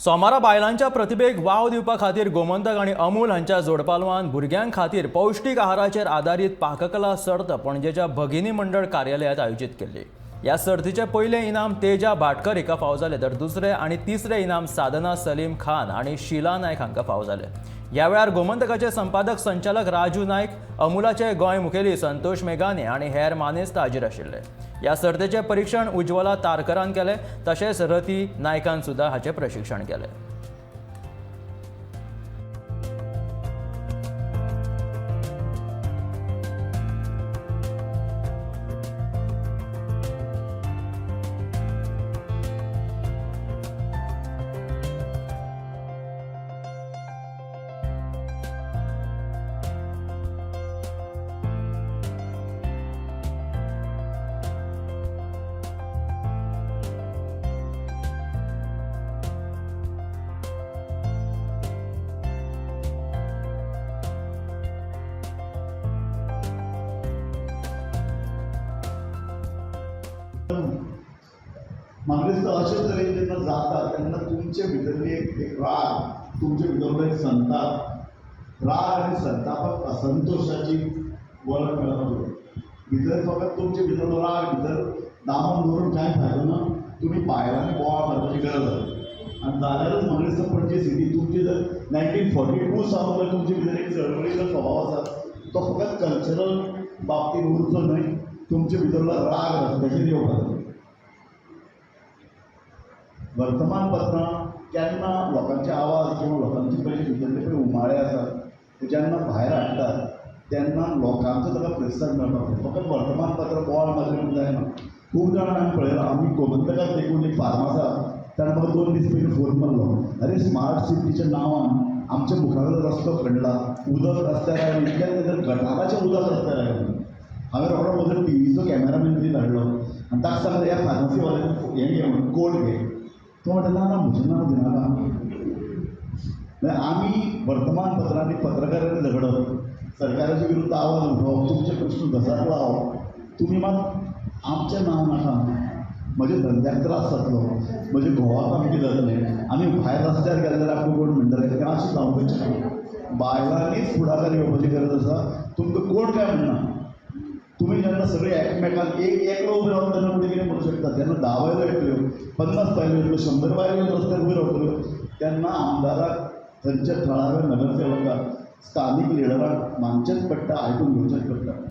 सोमारा बायलांच्या प्रतिभेक वाव दिवपा खातीर गोमंतक आनी अमूल हांच्या जोडपालवान भुरग्यां खातीर पौश्टीक आहाराचेर आदारीत पाककला सर्त पणजेच्या भगिनी मंडळ कार्यालयांत आयोजीत केल्ली. ह्या सर्तीचें पयलें इनाम तेजा भाटकर हिका फावो जालें, तर दुसरें आनी तिसरें इनाम साधना सलीम खान आनी शिला नायक हांकां फावो जालें. ह्या वेळार गोमंतकाचे संपादक संचालक राजू नायक, अमुलाचे गोंय मुखेली संतोष मेघाने आनी हेर मानेस्त हाजीर आशिल्ले. ह्या सर्तेचें परिक्षण उज्वला तारकरान केलें, तशेंच रती नायकान सुद्दां हाचें प्रशिक्षण केलें. म्हाका दिसता अशे तरेन जेन्ना जाता तेन्ना तुमचे भितरली एक एक राग, तुमचे भितरलो एक संताप, राग आनी संतापाक असंतोशाची वळख मेळपाक जाय. भितर फकत तुमचे भितरलो राग भितर दामून दवरून कांय फायदो ना. तुमी बायलांनी बोवाळ मारपाची गरज आसा आनी जाल्यारूच म्हाका दिसता पणजे सिटी तुमची जर 1942 सावन जर तुमचे भितर एक चळवळीचो स्वभाव आसा तो फकत कल्चरल बाबतींत उरचो न्हय, तुमचे भितरलो राग रस्त्याचेर येवपाक जाय. वर्तमानपत्रां केन्ना लोकांचे आवाज किंवा लोकांचे पयशे भितरले पळय उमाळे आसात ते जेन्ना भायर हाडटात तेन्ना लोकांचो ताका प्रतिसाद मेळपाक जाय. फकत वर्तमानपत्र बोवाळ मारलें म्हूण जायना. खूब जाणां आमी पळयलां, आमी गोमंतकाक देखून एक फार्म आसा ताणें म्हाका 2 दीस पयलीं फोन मारलो, अरे स्मार्ट सिटीच्या नांवान आमच्या मुखावेलो रस्तो खणला, उदक रस्त्यार आयलें, इतल्यान तर गटाराचें उदक रस्त्यार आयलें. हांवें रोखडो म्हजो टिवीचो कॅमेरामॅन थंय धाडलो आनी ताका सांगलें ह्या फार्मासीवाल्यान हें घे म्हणून कोट घे. तो म्हणटा ना ना म्हजें नांव दिनाका. म्हळ्यार आमी वर्तमानपत्रांनी पत्रकारांनी झगडप, सरकाराचे विरुद्ध आवाज उठोवप, तुमचे प्रश्न धसाक लावप, तुमी मात आमचें नांव नाका, म्हज्या धंद्याक त्रास जातलो, म्हज्या घोवाक आमचें जातलें, आमी भायर रस्त्यार गेले जाल्यार आमकां कोण म्हणटले, तें अशें जावपाचें ना. बायलांनीच फुडाकार घेवपाची गरज आसा. तुमकां कोण काय म्हणना, तुमी जेन्ना सगळे एकमेकांक एक एकलो उबे रावन तेन्ना फुडें कितें म्हणूं शकता, जेन्ना 10 बायलो येतल्यो, 50 बायलो येतल्यो, 100 बायलो रस्त्यार उब्यो रावतल्यो तेन्ना आमदाराक, थंयच्या थळाव्या नगरसेवकाक, स्थानीक लिडराक मानचेंच पडटा, आयकून घेवचेंच पडटा.